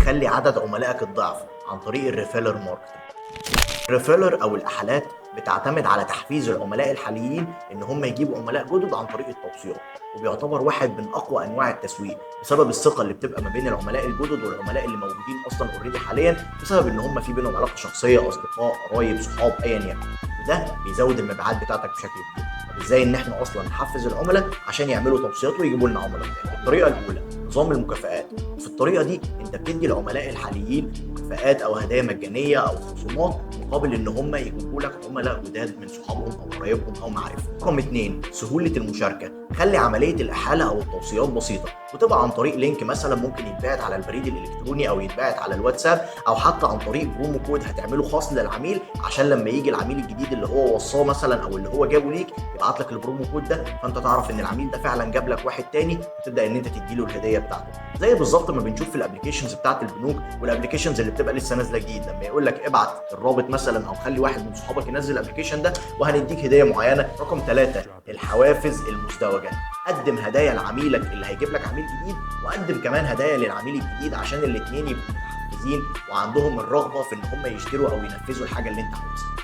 تخلي عدد عملائك الضعف عن طريق ال referral marketing. ال referral او الاحالات بتعتمد على تحفيز العملاء الحاليين ان هم يجيبوا عملاء جدد عن طريق التوصيات، وبيعتبر واحد من اقوى انواع التسويق بسبب الثقة اللي بتبقى ما بين العملاء الجدد والعملاء اللي موجودين اصلا already حاليا، بسبب ان هم في بينهم علاقة شخصيه، اصدقاء، قرايب، صحاب، ايا يكن، وده بيزود المبيعات بتاعتك بشكل كبير. طب ازاي ان احنا اصلا نحفز العملاء عشان يعملوا توصيات ويجيبوا لنا عملاء جداد؟ الطريقة الاولى نظام المكافآت. في الطريقة دي انت بتدي العملاء الحاليين مكافآت او هدايا مجانية او خصومات مقابل ان هم يجيبوا لك عملاء جداد من صحابهم او قرايبهم او معارفهم. رقم 2 سهولة المشاركه. خلي عملية الاحاله او التوصيات بسيطة وتبقى عن طريق link مثلا ممكن يتبعت على البريد الالكتروني او يتبعت على الواتساب، او حتى عن طريق promo code هتعمله خاص للعميل، عشان لما يجي العميل الجديد اللي هو وصاه مثلا او اللي هو جابه ليك يبعت لك ال promo code ده، فانت تعرف ان العميل ده فعلا جاب لك واحد تاني وتبدا ان انت تديله الهدية بتاعته. زي بالظبط ما بنشوف في ال applications بتاعت البنوك وال applications اللي بتبقى لسه نازله جديد، لما يقول لك ابعت الرابط مثلا او خلي واحد من صحابك ينزل ال application ده وهنديك هديه معينه. رقم 3 الحوافز المزدوجه. قدم هدايا لعميلك اللي هيجيب لك عميل جديد، وقدم كمان هدايا للعميل الجديد عشان الاثنين يبقوا متحفزين وعندهم الرغبة في ان هم يشتروا او ينفذوا الحاجة اللي انت عاوزها.